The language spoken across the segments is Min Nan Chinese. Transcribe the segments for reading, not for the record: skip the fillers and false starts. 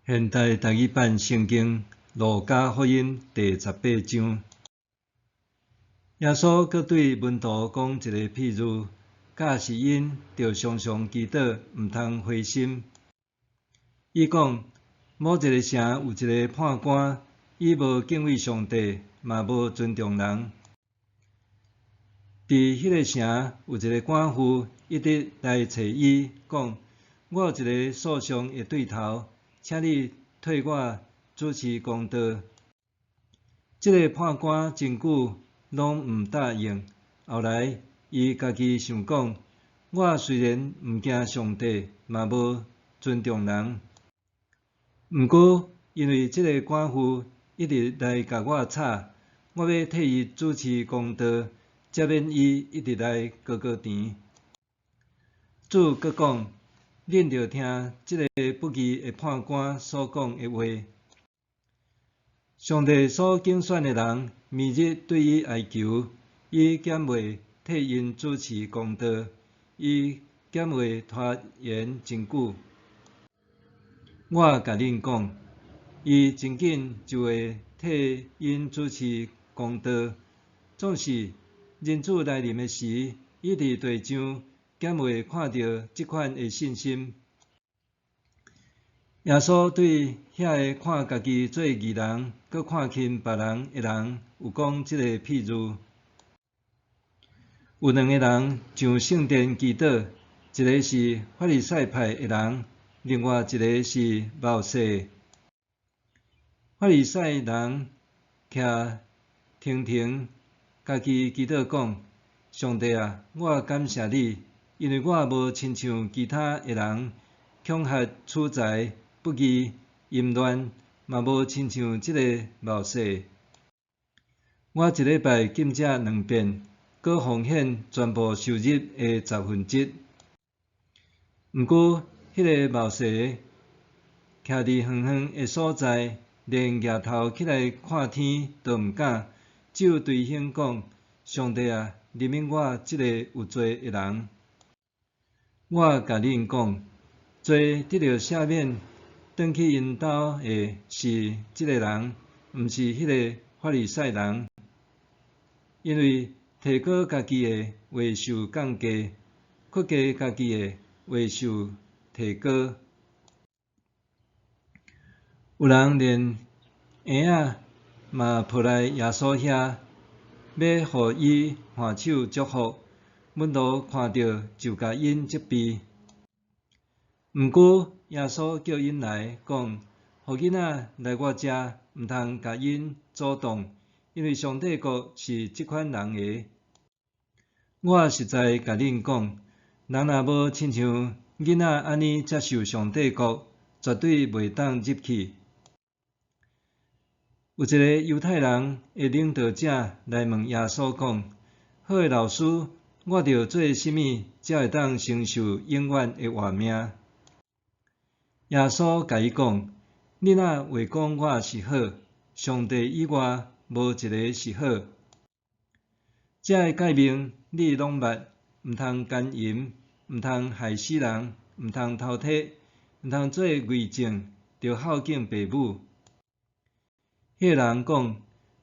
現代台語版聖經路加福音第18章，耶穌閣對門徒講一个譬喻，教示𪜶著常常祈禱，毋通灰心。伊講：某一个城有一个判官，伊無敬畏上帝，嘛無尊重人。佇彼个城有一个寡婦，一直來揣伊，講：我有一个訴訟的對頭，請你替我主持公道。這个判官真久攏毋答應。後來，伊家己想講：我雖然毋驚上帝，嘛無尊重人，毋過因為這个寡婦一直來共我吵，我欲替伊主持公道，才免伊一直來糊糊纏。主閣講：恁著聽這个不義的判官所講的話。上帝所揀選的人，暝日對伊哀求，伊敢袂替𪜶主持公道？伊敢會拖延真久？我共恁講，伊真緊就會替𪜶主持公道。總是人子來臨的時，伊佇地上敢會看著這款的信心？耶穌對遐个看家己做義人，閣看輕別人的人，有講這个譬喻。有兩个人上聖殿祈禱，一个是法利賽派的人，另外一个是謀稅。法利賽人徛停停，家己祈禱講：上帝啊，我感謝你，因為我無親像其他的人，恐嚇取財、不義、淫亂，嘛無親像這个謀稅。我一禮拜禁食兩遍，閣奉獻全部收入的1/10。毋過，彼个謀稅徛佇遠遠的所在，連舉頭起來看天都毋敢，只有捶胸講：上帝啊，憐憫我這个有罪的人。我共恁講，罪得著赦免，轉去𪜶兜的是這个人，毋是彼个法利賽人。因為提高家己的會受降低，屈低家己的會受提高。有人連嬰仔嘛抱來耶穌遐，欲予伊按手祝福。門徒看著就共𪜶責備。毋過耶穌叫𪜶來講：予囡仔來我遮，毋通共𪜶阻擋，因為上帝國是這款人的。我實在共恁講，人若無親像囡仔按呢接受上帝國，絕對袂當入去。有一个猶太人的領導者來問耶穌講：好的老師，我著做啥物才會當承受永遠的活命？耶穌共伊講：你哪會講我是好？上帝以外，無一个是好。這个誡命你攏捌：毋通姦淫，毋通害死人，毋通偷提，毋通做偽證，著孝敬爸母。彼个人講：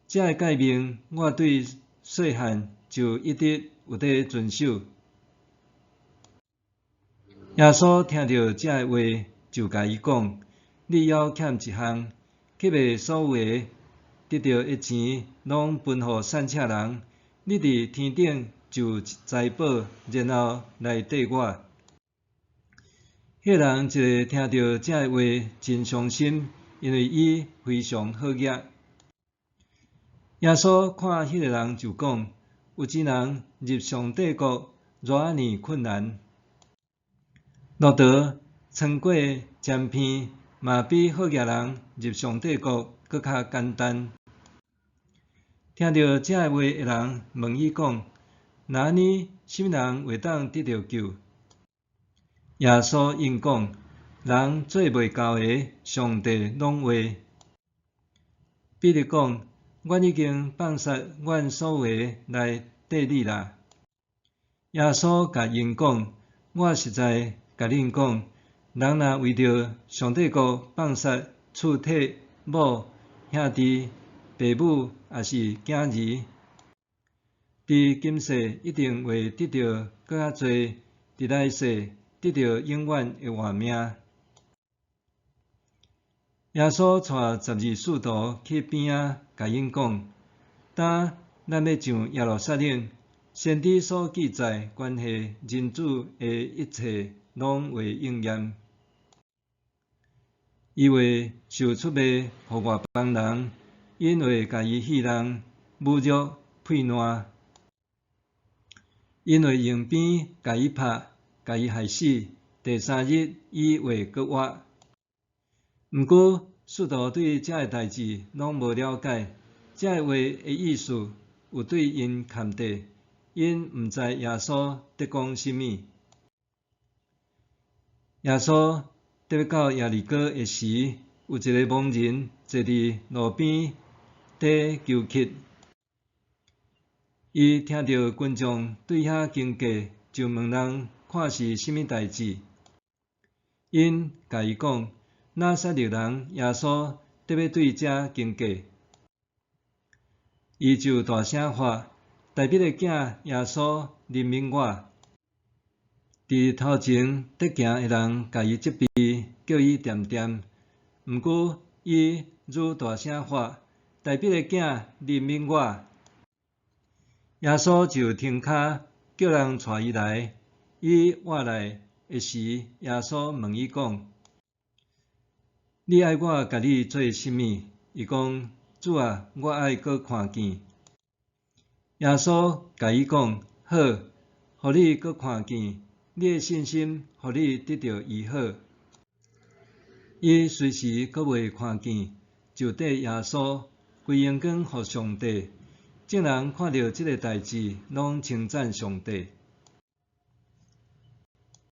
這个誡命我對細漢就一直有佇遵守。耶穌聽著這个話，就共伊講：你猶欠一項，去賣所有的，得著的錢攏分予散赤人，你佇天頂就有財寶，然後來綴我。彼个人一聽著這个話，真傷心，因為伊非常好額。耶穌看彼个人就講：有錢人入上帝國，偌按呢困難。駱駝穿過針鼻，嘛比好額人入上帝國閣較簡單。聽著這个話的人問伊講：若按呢，啥物人會當得著救？耶穌應講：人做袂到的，上帝攏會。彼得講：阮已經放殺阮所有的來綴你啦。耶穌共𪜶講：我實在共恁講，人若為著上帝國放殺厝體、某、兄弟、爸母，抑是囝兒，佇今世一定會得著閣較濟，佇來世得著永遠的活命。耶穌帶12使徒去邊仔，共𪜶講：當咱欲上耶路撒冷，先知所記載關係人子的一切，攏會應驗。伊會受出賣予外邦人，𪜶會共伊戲弄、侮辱、屁爛。𪜶會用鞭共伊拍，共伊害死。第三日，伊會閣活。毋過，使徒對這个代誌攏無了解，這个話的意思有對𪜶崁綴，𪜶毋知耶穌佇講啥物。耶穌欲到耶利哥的時，有一个盲人坐佇路邊佇求乞。伊聽著群眾對遐經過，就問人看是啥物代誌。𪜶共伊講，拿撒勒人耶穌欲對遮經過。伊就大聲喊：大衛的囝耶穌，憐憫我！佇頭前佇行的人共伊責備，叫伊恬恬。毋過伊愈大聲喊：大衛的囝，憐憫我！耶穌就停跤，叫人帶伊來。伊倚來的時，耶穌問伊講：你愛我共你做啥物？伊講：主啊，我愛閣看見。耶穌共伊講：好，予你閣看見，你的信心予你得著醫好。伊隨時閣袂看見，就綴耶穌，歸榮光予上帝。眾人看著這个代誌，攏稱讚上帝。